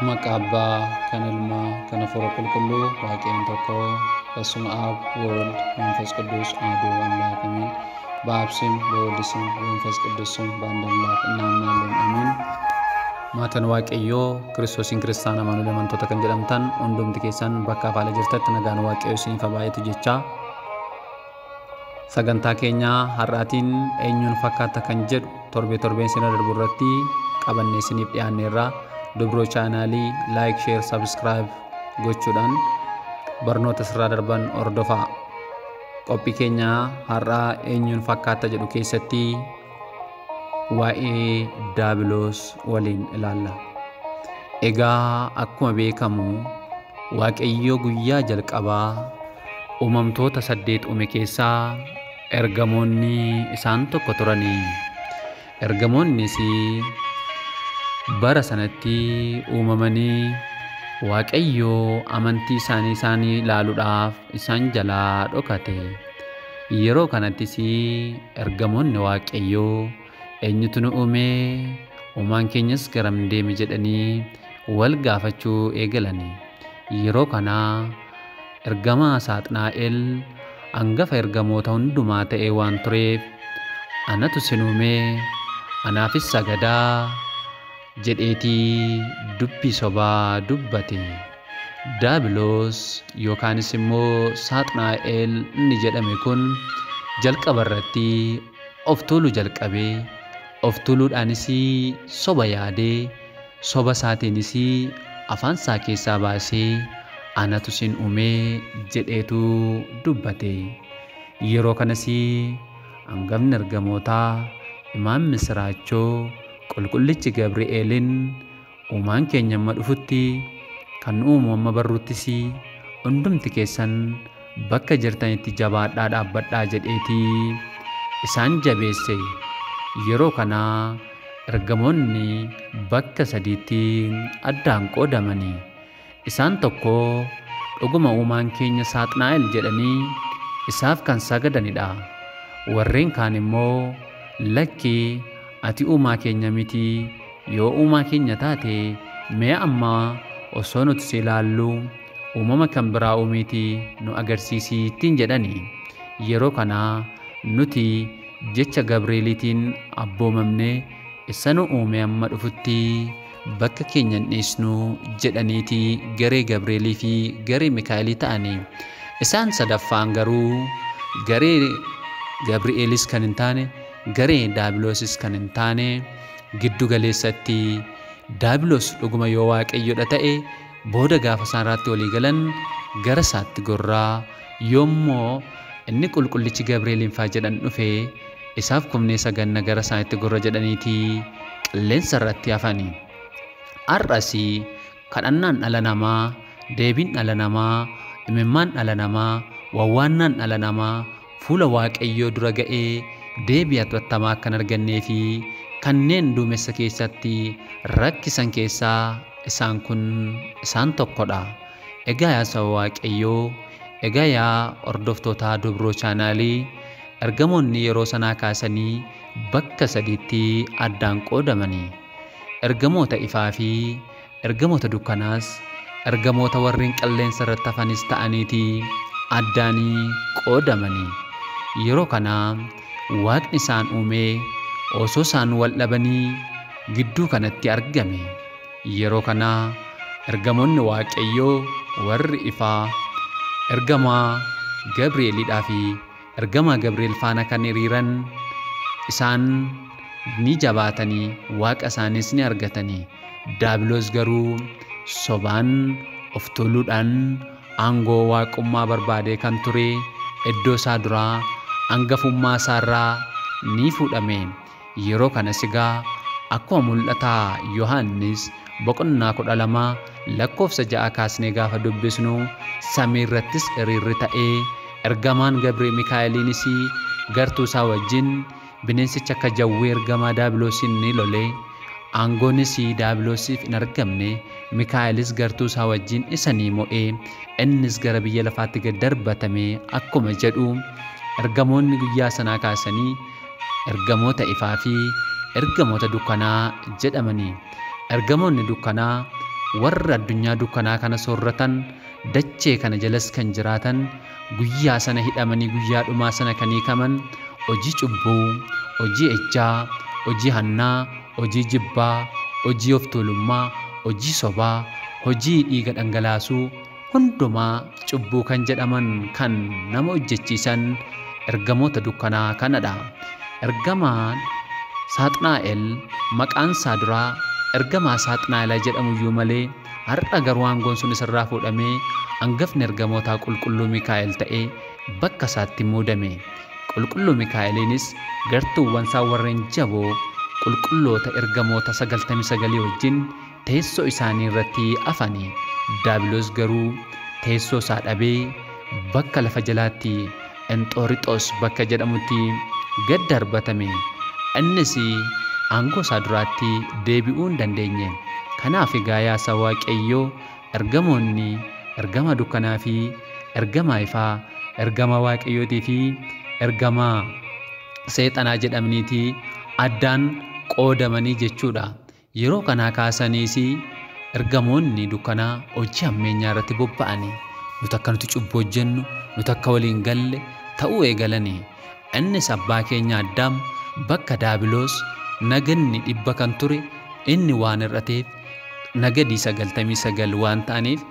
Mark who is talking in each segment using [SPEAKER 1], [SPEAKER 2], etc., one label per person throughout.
[SPEAKER 1] Maqaa Abbaa kan Ilmaa kan Hafuura Qulqulluu Waaqayyoon tokko በስመ አብ ወወልድ ወመንፈስ ቅዱስ አሐዱ አምላክ አሜን። በአብ ስም በወልድ ስም በመንፈስ ቅዱስ ስም በአንድ አምላክ እናምናለን አሜን። Maatiin Waaqayyoo Kiristoosiin kiristaana amanuun amantoota kan jedhamtan hundumti keessan bakka afaala jirtatti nagaan Waaqayyoo isiniif haa baay'atu jechaa sagantaa keenya har'aatiin eenyuun fakkaata kan jedhu torbee torbeen sina darbu irratti qabannee isiniif dhiyaanneerra. Dubroo chaanaalii like, share, subscribe gochuudhaan barnoota sirraa darban hordofaa. Qophii keenya har'aa eenyuun fakkaata jedhu keessatti waa'ee Daabiloos waliin ilaalla. Egaa akkuma beekamu Waaqayyo guyyaa jalqabaa uumamtoota 8 uume keessaa ergamoonni isaan tokko turanii. Ergamoonnis bara sanatti uumamanii Waaqayyo amantii isaanii isaanii ilaaluudhaaf isaan jalaa dhokate. Yeroo kanattis ergamoonni Waaqayyoo eenyutu nu uume, uumaan keenyas garam deeme jedhanii wal gaafachuu eegalani. Yeroo kana ergamaa Saaxinaa'el hangafa ergamoota hundumaa ta'ee waan tureef anatu sin uume, anaafis sagadaa jedheetii dubbii sobaa dubbate. Daabiloos yookaanis immoo Saaxinaa'el inni jedhame kun jalqaba irratti of tuuluu jalqabee of tuuluudhaanis soba yaadee soba isaatiinis afaan isaa keessaa baasee anatu sin uume jedheetu dubbate. Yeroo kanas hangafni ergamootaa Imaam Misiraachoo Qulqullichi Gabri'eelin uumaan keenya amma dhufutti kan uumu amma barruttis hundumti keessan bakka jirtanitti jabaadhaa dhaabbadhaa jedheetii isaan jabeesse. Yeroo kana ergamoonni bakka sadiitti addaan qoodamanii isaan tokko dhuguma uumaan keenya Saaxinaa'el jedhanii isaaf kan sagadanidha. Warreen kaan immoo lakkii ati uumaa keenya miti, yoo uumaa keenya taate mee amma osoo nuti si ilaallu uumama kan biraa uumiiti nu agarsiisii ittiin jedhani. Yeroo kana nuti jecha Gabri'eeliitiin abboomamne isa nu uume amma dhufutti bakka keenya hin dhiisnu jedhaniiti garee Gabri'eelii fi garee Mikaa'elii ta'ani. Isaan sadaffaan garuu garee Gabri'eelis kan hin taane garee Daabiloosis kan hin taane giddu galeessatti Daabiloos dhuguma yoo Waaqayyoodha ta'e booda gaafa isaan irratti walii galan gara isaatti gorraa, yoommoo inni qulqullichi Gabri'eeliin faa jedhan dhufe isaaf kumnee saganna gara isaanitti gorra jedhaniitii qilleensa irratti hafani. Har'as kadhannaan dhala namaa, deebiin dhala namaa, imimmaan dhala namaa, wawwaannaan dhala namaa fuula Waaqayyoo dura ga'ee deebii hatattamaa kan argannee fi kanneen duumessa keessatti rakkisan keessaa isaan kun isaan tokkodha. Egaa yaa saba Waaqayyoo, egaa yaa hordoftoota Dubroo chaanaalii, ergamoonni yeroo sanaa kaasanii bakka sadiitti addaan qoodamanii. Ergamoota ifaa fi ergamoota dukkanaas, ergamoota warreen qilleensa irratti hafanis ta'aniitii addaanii qoodamanii. Yeroo kana Waaqni isaan uumee osoo isaan wal dhabanii gidduu kanatti argame. Yeroo kana ergamoonni Waaqayyoo warri ifaa ergamaa Gabri'eelidhaa fi ergamaa Gabri'eel faana kan hiriiran isaan ni jabaatanii Waaqa isaanis ni argatanii. Daabiloos garuu sobaan of tuuluudhaan aangoo waaqummaa barbaadee kan ture iddoo isaa duraa hangafummaa isaarraa ni fuudhame. Yeroo kanas egaa akkuma mul'ataa Yohaannis boqonnaa 12 lakkoofsa 6 kaasnee gaafa dubbisnu samii irrattis hiriirri ta'ee ergamaan Gabri'eel Mikaa'eliinis gartuu isaa wajjin bineensicha akka jawwee ergamaa Daabiloosiin ni lole. Aangoonis Daabiloosiif hin argamne. Mikaa'elis gartuu isaa wajjin isa ni mo'ee innis gara biyya lafaatti gad darbatame akkuma jedhu ergamoonni guyyaa sanaa kaasanii ergamoota ifaa fi ergamoota dukkanaa jedhamanii. Ergamoonni dukkanaa Warra addunyaa dukkanaa kana soorratan, dachee kana jalas kan jiraatan, guyyaa sana hidhamanii guyyaa dhumaa sana kan hiikaman hojii cubbuu, hojii ejjaa, hojii hannaa, hojii jibbaa, hojii of tuulummaa, hojii sobaa, hojii dhiiga dhangalaasuu hundumaa cubbuu kan jedhaman kan nama hojjechiisan ergamoota dukkanaa kanadha. Ergamaan Saaxinaa'el maqaan isaa duraa ergamaa Saaxinaa'el jedhamu iyyuu malee har'a garuu aangoon sun isarraa fuudhamee hangafni ergamootaa Qulqulluu Mikaa'el ta'ee bakka isaatti muudame. Qulqulluu Mikaa'eliinis gartuuwwan isaa warreen jaboo qulqulloota ergamoota 99 wajjin teessoo isaanii irratti afani. Daabiloos garuu teessoo isaa dhabee bakka lafa jalaatti Inxoorixoos bakka jedhamutti gad darbatame. Innis aangoo isaa duraatti deebi'uu hin dandeenye. Kanaaf egaa yaa saba Waaqayyoo, ergamoonni ergama dukkanaa fi ergama ifaa, ergama Waaqayyootii fi ergama seexanaa jedhamaniitii addaan qoodamanii jechuudha. Yeroo kanaa kaasaniis ergamoonni dukkanaa hojii hammeenyaa irratti bobba'anii nuti akka nuti cubbuu hojjennu, nuti akka waliin galle ta'uu eegalanii. Innis abbaa keenya Addaam bakka Daabiloos naganni 100 kan ture inni waan hir'ateef nagadii 99 waan ta'aniif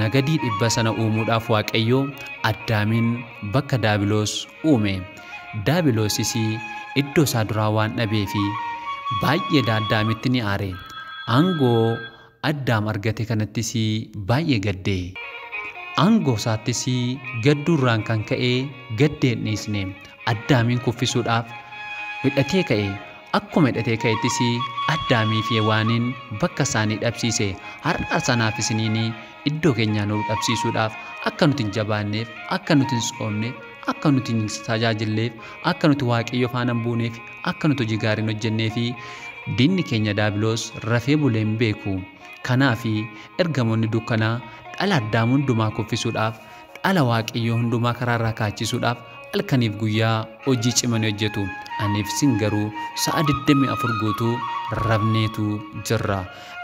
[SPEAKER 1] nagadii 100 sana uumuudhaaf Waaqayyoo Addaamiin bakka Daabiloos uume. Daabiloosis iddoo isaa duraa waan dhabee fi baay'ee Addaamitti ni aare. Aangoo Addaam argate kanattis baay'ee gadde. Aangoo isaattis gadduurraan kan ka'e gaddee hin dhiisne. Addaamiin kuffisuudhaaf hidhatee ka'e. Akkuma hidhatee ka'ettis Addaamii fi Hewaaniin bakka isaanii dhabsiise. Har'a sanaaf isiniin iddoo keenyaa nu dhabsiisuudhaaf akka nuti hin jabaanneef, akka nuti hin tsoomneef, akka nuti hin tajaajilleef, akka nuti Waaqayyo faana hin buuneef, akka nuti hojii gaarii hin hojjennee fi diinni keenya Daabiloos rafee bulee hin beeku. Kanaaf ergamoonni dukkanaa dhala Addaam hundumaa kuffisuudhaaf, dhala Waaqayyoo hundumaa karaarraa kaachisuudhaaf halkaniif guyyaa hojii cimanii hojjetu. Aniif isin garuu sa'a 24 guutuu rafneetu jirra.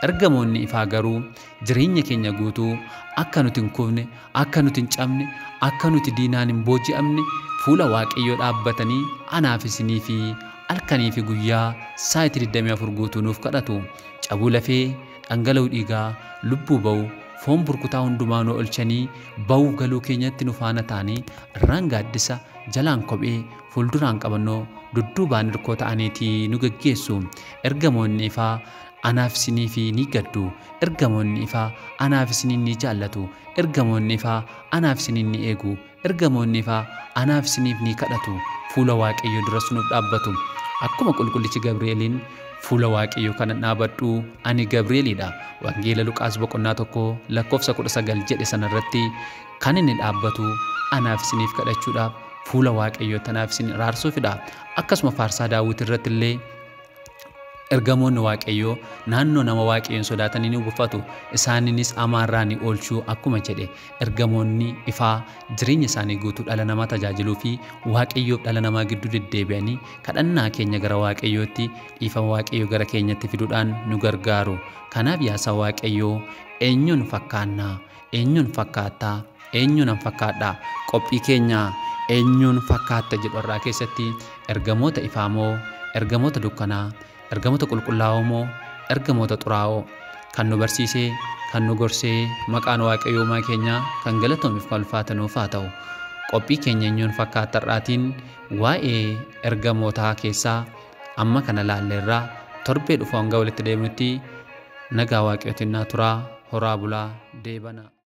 [SPEAKER 1] Ergamoonni ifaa garuu jireenya keenya guutuu akka nuti hin kufne, akka nuti hin cabne, akka nuti diinaan hin booji'amne fuula Waaqayyoo dhaabbatanii anaaf isinii fi halkanii fi guyyaa sa'aatii 24 guutuu nuuf kadhatu. Cabuu lafee, dhangala'uu dhiigaa, lubbuu ba'u, foon burkutaa hundumaa nu olchanii ba'uuf galuu keenyatti nu faana ta'anii irraan gaaddisa, jalaan kophee, fuulduraan qabannoo, dudduubaan hirkoo ta'aniitii nu geggeessu. Ergamoonni ifaa anaaf isinii fi ni gaddu. Ergamoonni ifaa anaaf isiniin ni jaallatu. Ergamoonni ifaa anaaf isiniin ni eegu. Ergamoonni ifaa anaaf isiniif ni kadhatu. Fuula Waaqayyoo duras nuuf dhaabbatu. Akkuma Qulqullichi Gabri'eeliin fuula Waaqayyoo kana dhaabadhu ani Gabri'eelidha. Wangeela Luqaas boqonnaa 1 lakkoofsa 19 jedhe sanarratti kan inni dhaabbatu anaaf isiniif kadhachuudhaaf fuula Waaqayyoo tanaaf isin araarsuufidha. Akkasuma faarsaa Daawit irratti illee ergamoonni Waaqayyoo naannoo nama Waaqayyoon sodaatanii ni buufatu, isaaniinis amaarraa ni oolchuu akkuma jedhe. Ergamoonni ifaa jireenya isaanii guutuu dhala namaa tajaajiluu fi Waaqayyoof dhala namaa gidduu deddeebi'anii kadhannaa keenya gara Waaqayyootti, dhiifama Waaqayyoo gara keenyatti fiduudhaan nu gargaaru. Kanaaf yaa saba Waaqayyoo, eenyuun fakkaannaa? Eenyuun fakkaattaa? Eenyuun an fakkaadhaa? Qophii keenya eenyuun fakkaatta jedhu irraa keessatti ergamoota ifaa moo ergamoota dukkanaa, ergamoota qulqullaa'oo moo ergamoota xuraa'oo? Kan nu barsiisee, kan nu gorsee, maqaan Waaqayyoo uumaa keenyaa kan galatoomeef kan ulfaate nuuf haa ta'u. Qophii keenya eenyuun fakkaata irraatiin waa'ee ergamootaa keessaa amma kana laalleerraa torbee dhufu hanga walitti deemnutti nagaa Waaqayyootiin naa turaa, horaa bulaa, deebana.